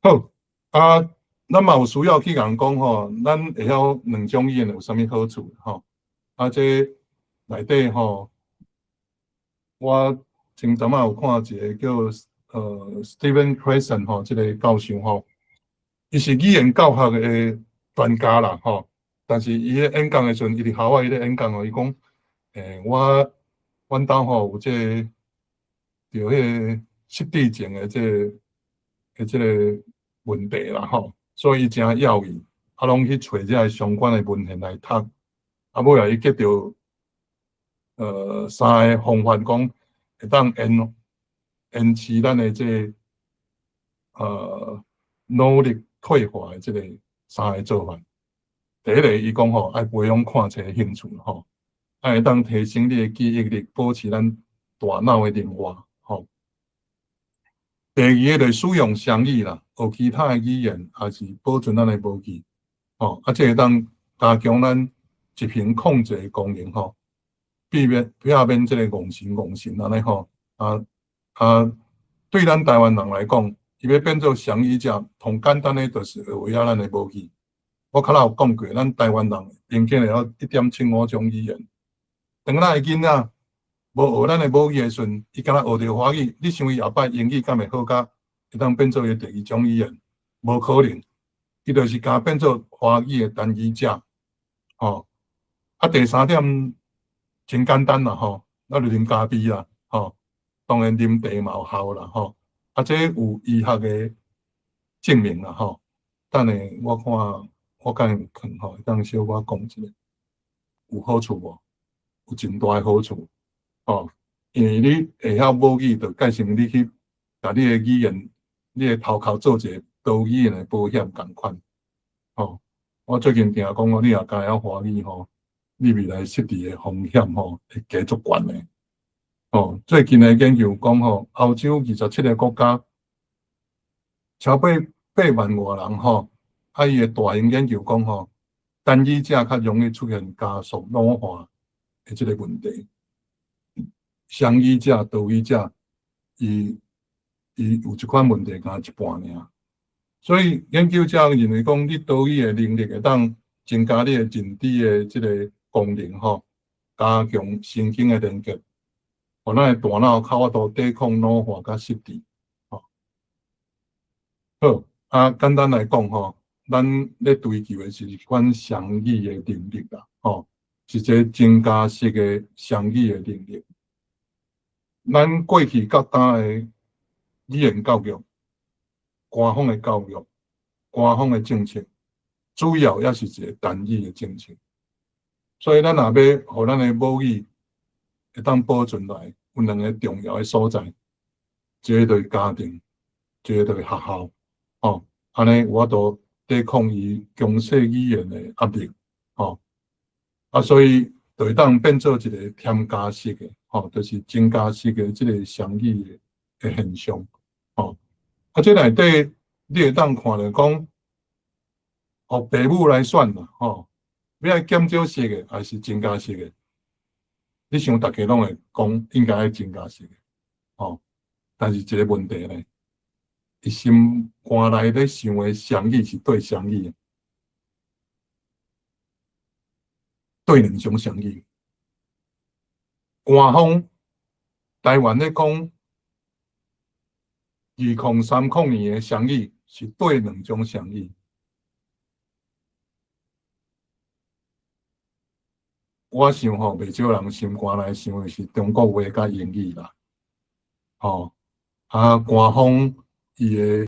好，啊，咱嘛有需要去共講吼，咱會曉兩種語言有啥物好處吼？啊，這內底吼，我前陣仔有看一個叫Stephen Krashen 吼，這個教授吼，伊是語言教學的專家啦吼，但是伊咧演講的時陣，伊佇夏威夷咧演講哦，伊講，我阮兜吼有這個著彼個失智症的這個問題啦吼，所以伊誠猶豫，啊，攏去揣這个相關的文獻來讀，啊，尾仔伊得著三个方法，講會當延遲咱的這個腦力退化的這個三个做法。第一个，伊講吼，愛培養看冊的興趣吼，愛會當提升你的記憶力，保持咱大腦的靈活吼。第二个就是使用雙語啦，學其他的語言，也是保存咱的母語吼，啊，這會當加強咱執行控制的功能吼，避免這個戇神戇神按呢吼，啊啊，對咱台灣人來講，伊欲變做雙語者，上簡單的就是學會曉咱的母語。我較早有講過，咱台灣人平均會曉1.75種語言。當咱的囡仔無學咱的母語的時陣，伊敢若學著華語，你想伊後擺英語敢會好甲會當變做伊的第二種語言？無可能，伊就是敢變做華語的單語者。吼，啊，第三點真簡單啦，吼，咱就啉咖啡啦，吼，當然啉茶嘛有效啦，吼，啊，這有醫學的證明啦，吼。等下我看我敢有空吼，會當小可講一下，有好處無？有真大的好處，吼，因為你會曉母語，就變成你去共你的語言，你的頭殼做一個多語言的保險仝款，吼。我最近定講哦，你若敢會曉華語吼，你未來失智的風險吼會加足懸的。吼，最近的研究講吼，歐洲27個國家超過8萬外人吼，啊，伊的大型研究講吼，單語者較容易出現加速老化的這個問題。雙語者、多語者，伊有這款問題，敢若一半爾。所以研究者認為講，你多語的能力會當增加你的認知的這個功能吼，加強神經的連結，予咱的大腦較有法度抵抗老化佮失智。吼，好，啊，簡單來講吼，咱咧追求的是一款雙語的能力啦，吼，是一個增加式的雙語的能力。咱過去到今的語言教育、官方的教育、官方的政策，主要也是一個單語的政策。所以，咱若欲予咱的母語會當保存來，有兩个重要的所在，一个就是家庭，一個就是學校，吼，按呢有法度抵抗伊強勢語言的壓力，吼，啊，所以就會當變做一個添加式的，吼，就是增加式的這個雙語的現象，吼，啊，這內底你會當看著講，予爸母來選啦，吼，欲愛減少式的，還是增加式的？你想逐家攏會講應該愛增加式的，吼，但是一個問題呢，伊心肝內咧想的雙語是對雙語，對兩種雙語。官方台灣咧講2030年的雙語是對兩種雙語。我想吼，袂少人心肝內想的是中國話佮英語啦，吼，啊，官方伊的。